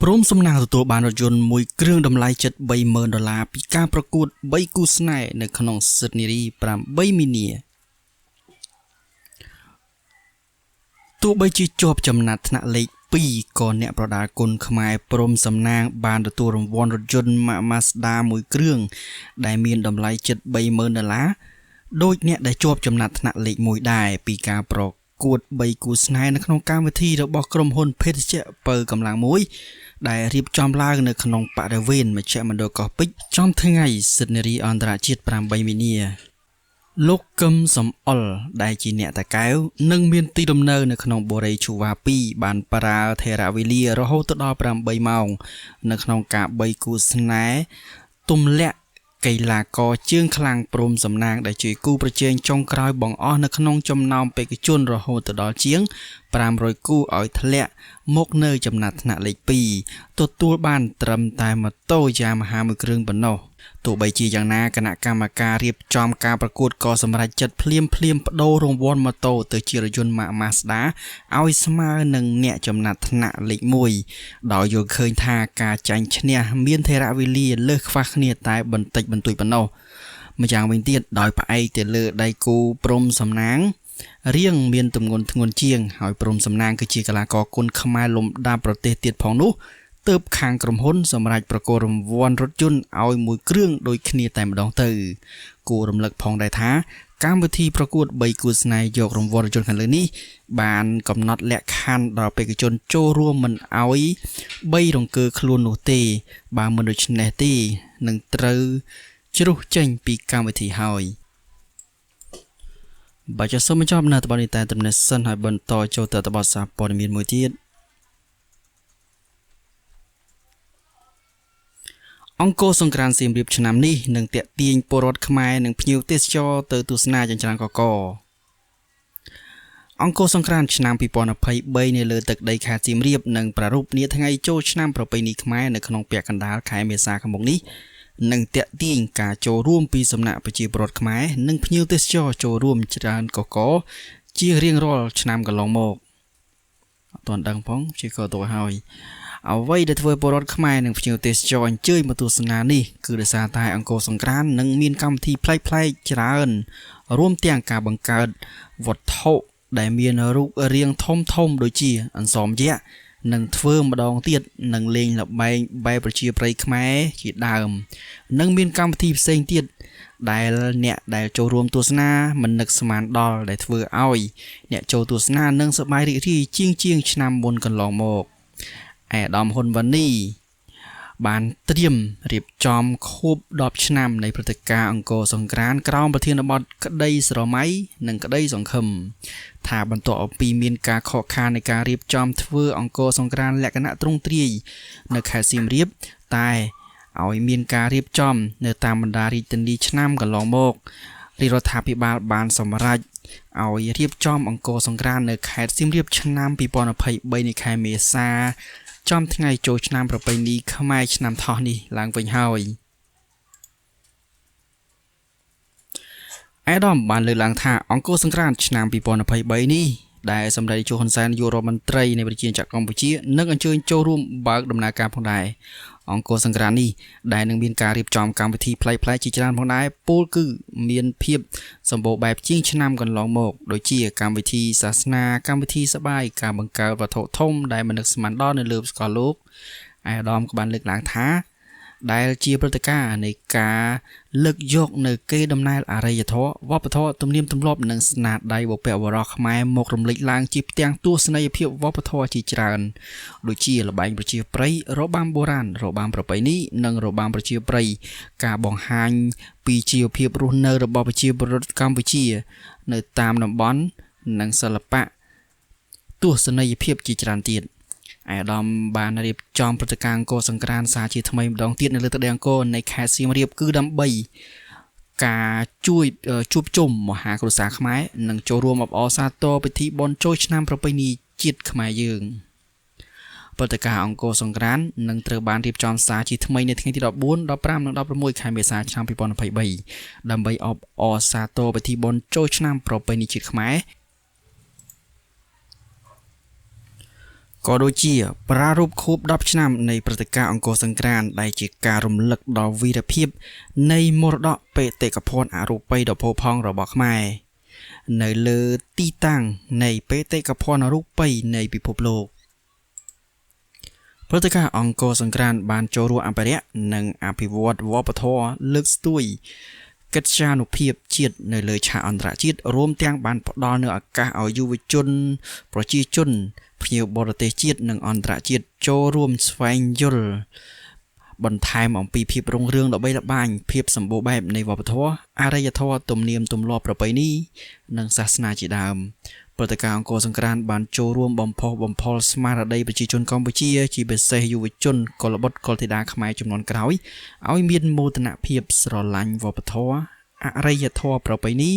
ព្រមសំណាងទទួលបានរថយន្តមួយគ្រឿងតម្លៃជិត30000ដុល្លារពីការប្រកួត3គូស្នេហ៍នៅក្នុងសិទ្ធិនារី8មីនាទោះបីជាជាប់ចំណាត់ថ្នាក់លេខ2ក៏អ្នកប្រដាល់គុណខ្មែរព្រំសំណាងបានទទួលរង្វាន់រថយន្តម៉ាក Mazda មួយគ្រឿងដែលមានតម្លៃជិត30000ដុល្លារដោយអ្នកដែលជាប់ចំណាត់ថ្នាក់លេខ1ដែរពីការប្រកួត3គូស្នេហ៍នៅក្នុងកម្មវិធីរបស់ក្រុមហ៊ុនភេសជ្ជៈពៅកម្លាំងមួយដែលរៀបចំឡើងនៅក្នុងបរិវេណមជ្ឈមណ្ឌលកោះពេជ្រចំថ្ងៃសិទ្ធិនារីអន្តរជាតិ8មីនាលោកកឹមសំអល់ដែលជាអ្នកតាកែវនិងមានទីលំនៅនៅក្នុងបូរីឈូវ៉ា2បានប្រើថេរវេលារហូតដល់8ម៉ោងនៅក្នុងការ3គូស្នេហ៍ទម្លាក់កីឡាករជើងខ្លាំងព្រំសំណាងដែលជាគូប្រជែងចុងក្រោយបង្អស់នៅក្នុងចំណោមបេក្ខជនរហូតដល់ជាង500គូឲ្យធ្លាក់មកនៅចំណាត់ថ្នាក់លេខ2ទទួលបានត្រឹមតែម៉ូតូយ៉ាម៉ាហាមួយគ្រឿងប៉ុណ្ណោះទោះបីជាយ៉ាងណាគណៈកម្មការរៀបចំការប្រកួតក៏សម្រេចចិត្តភ្លាមភ្លាមប្ដូររង្វាន់ម៉ូតូទៅជារថយន្តម៉ាក Mazda ឲ្យស្មើនឹងអ្នកចំណាត់ថ្នាក់លេខ1ដោយយល់ឃើញថាការចាញ់ឈ្នះមានថេរវេលាលើសខ្វះគ្នាតែបន្តិចបន្តួចប៉ុណ្ណោះម្យ៉ាងវិញទៀតដោយផ្អែកទៅលើដៃគូព្រំសំណាងរៀងមានទម្ងន់ធ្ងន់ជាងហើយព្រំសំណាងគឺជាកីឡាករគុណខ្មែរលំដាប់ប្រទេសទៀតផងនោះទើបខាងក្រុមហ៊ុនសម្រាប់ប្រគល់រង្វាន់រថយន្តឲ្យមួយគ្រឿងដូចគ្នាតែម្ដងទៅគួររំលឹកផងដែរថាកម្មវិធីប្រកួត3គូស្នេហ៍យករង្វាន់រថយន្តខាងលើនេះបានកំណត់លក្ខខណ្ឌដល់បេក្ខជនចូលរួមមិនឲ្យ3រង្គើខ្លួននោះទេបើមិនដូច្នេះទេនឹងត្រូវជ្រុះចេញពីកម្មវិធីហើយបើចសូមបញ្ចប់នៅត្បូងនេះតែតំណែងសិនហើយបន្តចូលទៅត្បូងសារព័ត៌មានមួយទៀតអង្គរសង្ក្រាន្តសៀមរាបឆ្នាំនេះនឹងទាក់ទាញពលរដ្ឋខ្មែរនិងភ្ញៀវទេសចរទៅទស្សនាយ៉ាងច្រើនកកអង្គរសង្ក្រាន្តឆ្នាំ2023នៅលើទឹកដីខេត្តសៀមរាបនឹងប្រារព្ធនាថ្ងៃចូលឆ្នាំប្រពៃណីខ្មែរនៅក្នុងពាក់កណ្ដាលខែមេសាខាងមុខនេះនឹងទាក់ទាញការចូលរួមពីសំណាក់ប្រជាពលរដ្ឋខ្មែរនិងភ្ញៀវទេសចរចូលរួមច្រើនកកជារៀងរាល់ឆ្នាំកន្លងមកអត់ទាន់ដឹងផងជាក៏ទៅហើយអ្វីដែលធ្វើពលរដ្ឋខ្មែរនិងភ្ញៀវទេសចរអញ្ជើញមកទស្សនានេះគឺដោយសារតែអង្គរសង្ក្រាន្តនឹងមានកម្មវិធីប្លែកៗច្រើនរួមទាំងការបង្កើតវត្ថុដែលមានរូបរាងធំៗដូចជាអន្សមយក្សនឹងធ្វើម្ដងទៀតនឹងលេងល្បែងបែបប្រជាប្រិយខ្មែរជាដើមនិងមានកម្មវិធីផ្សេងទៀតដែលអ្នកដែលចូលរួមទស្សនាមិននឹកស្មានដល់ដែលធ្វើឲ្យអ្នកចូលទស្សនានឹងសប្បាយរីករាយជាងឆ្នាំមុនកន្លងមកឯកឧត្តមហ៊ុនវ៉ានីបានត្រៀមរៀបចំខួប10ឆ្នាំនៃព្រឹត្តិការណ៍អង្គរសង្ក្រាន្តក្រោមប្រធានបទក្តីស្រមៃនិងក្តីសង្ឃឹមថាបន្ទាប់ពីមានការខកខាននៃការរៀបចំធ្វើអង្គរសង្ក្រាន្តលក្ខណៈទ្រង់ទ្រាយនៅខេត្តសៀមរាបតែឲ្យមានការរៀបចំនៅតាមបណ្ដារាជធានីឆ្នាំកន្លងមករាជរដ្ឋាភិបាលបានសម្រេចឲ្យរៀបចំអង្គរសង្ក្រាន្តនៅខេត្តសៀមរាបឆ្នាំ2023នៃខែមេសាចំថ្ងៃចូលឆ្នាំប្រពៃណីខ្មែរឆ្នាំថោះនេះឡើងវិញហើយឯកឧត្តមបានលើកឡើងថាអង្គរសង្ក្រាន្តឆ្នាំ2023នេះដែលសម្ដេចជួហ៊ុនសែននាយករដ្ឋមន្ត្រីនៃប្រជាជាតិកម្ពុជានឹងអញ្ជើញចូលរួមបើកដំណើរការផងដែរអង្គរសង្ក្រាន្តនេះដែលនឹងមានការរៀបចំកម្មវិធីប្លែកៗជាច្រើនផងដែរពោលគឺមានភាពសម្បូរបែបជាងឆ្នាំកន្លងមកដូចជាកម្មវិធីសាសនាកម្មវិធីសប្បាយការបង្កើតវត្ថុធំដែលមិននឹកស្មានដល់នៅលើសកលលោកឯកឧត្តមក៏បានលើកឡើងថាដែលជាព្រឹត្តិការណ៍នៃការលើកយកនៅកេរដំណែលអរិយធម៌វប្បធម៌ទំនៀមទម្លាប់និងស្នាដៃបុព្វបុរសខ្មែរមករំលេចឡើងជាផ្ទាំងទស្សនីយភាពវប្បធម៌ជាច្រើនដូចជាល្បែងប្រជាប្រិយរបាំបុរាណរបាំប្រពៃណីនិងរបាំប្រជាប្រិយការបង្ហាញពីជីវភាពរស់នៅរបស់ប្រជាពលរដ្ឋកម្ពុជានៅតាមតំបន់និងសិល្បៈទស្សនីយភាពជាច្រើនទៀតឯកឧត្តមបានរៀបចំព្រឹត្តិការណ៍អង្គរសង្ក្រាន្តសាជាថ្មីម្ដងទៀតនៅលើទឹកដីអង្គរនៃខេត្តសៀមរាបគឺដើម្បីការជួយជួបជុំមហាគ្រួសារខ្មែរនិងចូលរួមអបអរសាទរពិធីបុណ្យចូលឆ្នាំប្រពៃណីជាតិខ្មែរយើងព្រឹត្តិការណ៍អង្គរសង្ក្រាន្តនឹងត្រូវបានរៀបចំសាជាថ្មីនៅថ្ងៃទី14 15និង16ខែមេសាឆ្នាំ2023ដើម្បីអបអរសាទរពិធីបុណ្យចូលឆ្នាំប្រពៃណីជាតិខ្មែរ ក៏ដូចជាប្រារព្ធខួប10ឆ្នាំនៃព្រឹត្តិការណ៍អង្គរសង្ក្រាន្តដែលជាការរំលឹកដល់វីរភាពនៃមរតកបេតិកភណ្ឌអរូបីដ៏ផូរផង់របស់ខ្មែរនៅលើទីតាំងនៃបេតិកភណ្ឌអរូបីនៃពិភពលោកព្រឹត្តិការណ៍អង្គរសង្ក្រាន្តបានចូលរួមអភិរក្សនិងអភិវឌ្ឍវប្បធម៌លើកស្ទួយកិត្យានុភាពជាតិនៅលើឆាកអន្តរជាតិរួមទាំងបានផ្ដល់នូវឱកាសឲ្យយុវជនប្រជាជនភ្ញៀវបរទេសជាតិនិងអន្តរជាតិចូលរួមស្វែងយល់បន្ថែមអំពីភាពរុងរឿងល្បីល្បាញភាពសម្បូរបែបនៃវប្បធម៌អរិយធម៌ទំនៀមទម្លាប់ប្រពៃណីនិងសាសនាជាដើមព្រឹត្តិការណ៍អង្គរសង្ក្រាន្តបានចូលរួមបំផុសបំផុលស្មារតីប្រជាជនកម្ពុជាជាពិសេសយុវជនកុលបុត្រកុលធីតាខ្មែរជំនាន់ក្រោយឲ្យមានមោទនភាពស្រឡាញ់វប្បធម៌អរិយធម៌ប្រពៃណី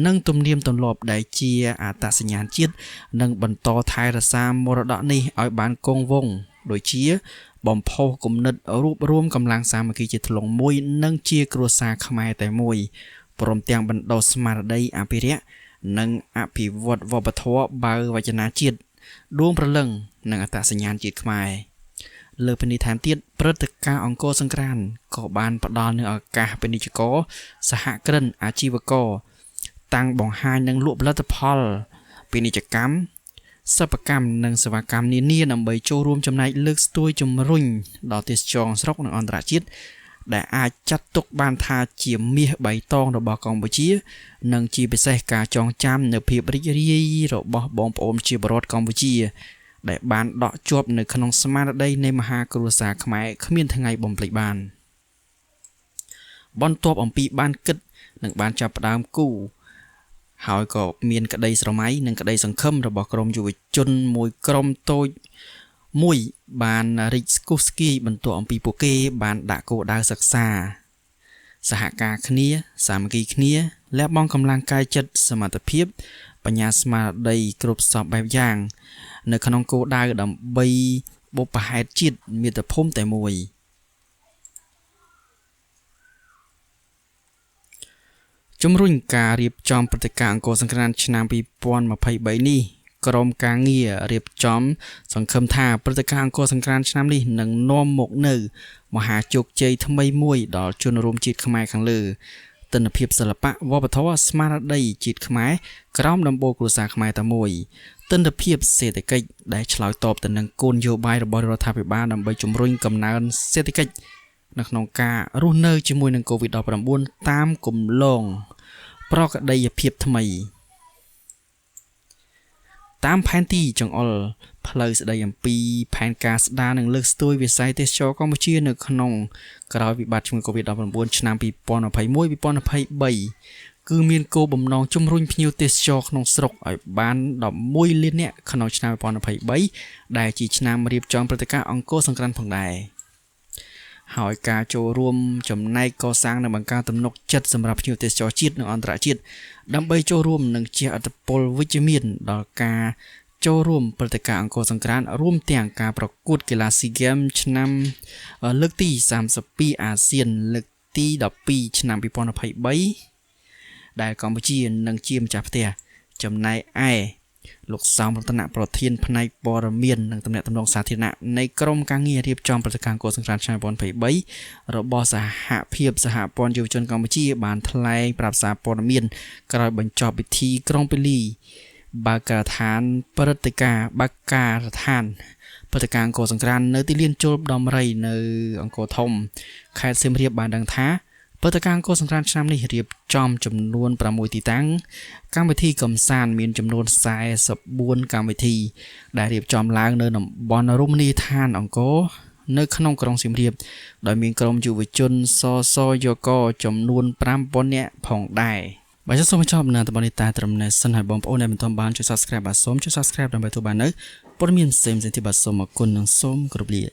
និងទំនៀមទម្លាប់ដែលជាអត្តសញ្ញាណជាតិនិងបន្តថែរក្សាមរតកនេះឲ្យបានគង់វង្សដូចជាបំផុសគំនិតរួបរួមកម្លាំងសាមគ្គីជាធ្លុងមួយនិងជាគ្រួសារខ្មែរតែមួយព្រមទាំងបណ្ដុះស្មារតីអភិរក្សនិងអភិវឌ្ឍវប្បធម៌បើវចនាជាតិដួងព្រលឹងនិងអត្តសញ្ញាណជាតិខ្មែរលើពីនេះថែមទៀតព្រឹត្តិការណ៍អង្គរសង្ក្រាន្តក៏បានផ្ដល់នូវឱកាសពាណិជ្ជករសហគ្រិនអាជីវករតាំងបង្ហាញនិងលក់ផលិតផលពាណិជ្ជកម្មសិប្បកម្មនិងសេវាកម្មនានាដើម្បីចូលរួមចំណែកលើកស្ទួយជំរុញដល់ទេសចរណ៍ស្រុកនិងអន្តរជាតិដែលអាចចាត់ទុកបានថាជាមាសបៃតងរបស់កម្ពុជានិងជាពិសេសការចងចាំនៅភាពរីករាយរបស់បងប្អូនជាពលរដ្ឋកម្ពុជាដែលបានដកជាប់នៅក្នុងស្មារតីនៃមហាគ្រួសារខ្មែរគ្មានថ្ងៃបំភ្លេចបានបន្ទាប់អំពីបានគិតនិងបានចាប់ផ្ដើមគូហើយក៏មានក្តីស្រមៃនិងក្តីសង្ឃឹមរបស់ក្រុមយុវជនមួយក្រុមតូចមួយបានរីកស្គុះស្គាយបន្ទាប់អំពីពួកគេបានដាក់គោលដៅសិក្សាសហការគ្នាសាមគ្គីគ្នាលះបង់កម្លាំងកាយចិត្តសមត្ថភាពបញ្ញាស្មារតីគ្រប់សពបែបយ៉ាងនៅក្នុងគោលដៅដើម្បីបុព្វហេតុជាតិមាតុភូមិតែមួយជំរុញការរៀបចំព្រឹត្តិការណ៍អង្គរសង្ក្រាន្តឆ្នាំ2023នេះក្រុមការងាររៀបចំសង្ឃឹមថាព្រឹត្តិការណ៍អង្គរសង្ក្រាន្តឆ្នាំនេះនឹងនាំមកនូវមហាជោគជ័យថ្មីមួយដល់ជនរួមជាតិខ្មែរខាងលើទិដ្ឋភាពសិល្បៈវប្បធម៌ស្មារតីជាតិខ្មែរក្រោមដំបូលគ្រួសារខ្មែរតែមួយទិដ្ឋភាពសេដ្ឋកិច្ចដែលឆ្លើយតបទៅនឹងគោលនយោបាយរបស់រដ្ឋាភិបាលដើម្បីជំរុញកំណើនសេដ្ឋកិច្ចនៅក្នុងការរស់នៅជាមួយនឹង COVID-19 តាមគម្លងប្រក្រតីភាពថ្មីតាមផែនទីចង្អុលផ្លូវស្ដីអំពីផែនការស្ដារនិងលើកស្ទួយវិស័យទេសចរណ៍កម្ពុជានៅក្នុងក្រោយវិបត្តិជំងឺ Covid-19 ឆ្នាំ 2021-2023 គឺមានគោលបំណងជំរុញភ្ញៀវទេសចរក្នុងស្រុកឲ្យបាន11លាននាក់ក្នុងឆ្នាំ2023ដែលជាឆ្នាំរៀបចំព្រឹត្តិការណ៍អង្គរសង្ក្រាន្តផងដែរហើយការចូលរួមចំណែកកសាងនិងបង្កើនទំនុកចិត្តសម្រាប់ភ្ញៀវទេសចរជាតិនិងអន្តរជាតិដើម្បីចូលរួមនិងជះឥទ្ធិពលវិជ្ជមានដល់ការចូលរួមព្រឹត្តិការណ៍អង្គរសង្ក្រាន្តរួមទាំងការប្រកួតកីឡាស៊ីហ្គេមឆ្នាំលើកទី32អាស៊ានលើកទី12ឆ្នាំ2023ដែលកម្ពុជានឹងជាម្ចាស់ផ្ទះចំណែកឯលោកសោមរតនៈប្រធានផ្នែកព័ត៌មាននិងទំនាក់ទំនងសាធារណៈនៃក្រុមការងាររៀបចំព្រឹត្តិការណ៍អង្គរសង្ក្រាន្តឆ្នាំ2023របស់សហភាពសហព័ន្ធយុវជនកម្ពុជាបានថ្លែងប្រាប់សារព័ត៌មានក្រោយបញ្ចប់ពិធីក្រុងពាលីបើកការដ្ឋានព្រឹត្តិការណ៍បើកការដ្ឋានព្រឹត្តិការណ៍អង្គរសង្ក្រាន្តនៅទីលានជលដំរីនៅអង្គរធំខេត្តសៀមរាបបានដឹងថាព្រឹត្តិការណ៍អង្គរសង្ក្រាន្តឆ្នាំនេះរៀបចំចំនួន6ទីតាំងកម្មវិធីកម្សាន្តមានចំនួន44កម្មវិធីដែលរៀបចំឡើងនៅតំបន់រមណីយដ្ឋានអង្គរនៅក្នុងក្រុងសៀមរាបដោយមានក្រុមយុវជនសសយកចំនួន5000នាក់ផងដែរបាទសូមបញ្ចប់នៅតំបន់នេះតែត្រឹមនេះសិនហើយបងប្អូនដែលមិនទាន់បានចុច Subscribe បាទសូមចុច Subscribe ដើម្បីទទួលបាននូវព័ត៌មានផ្សេងៗទៀតបាទសូមអរគុណនិងសូមគោរពលា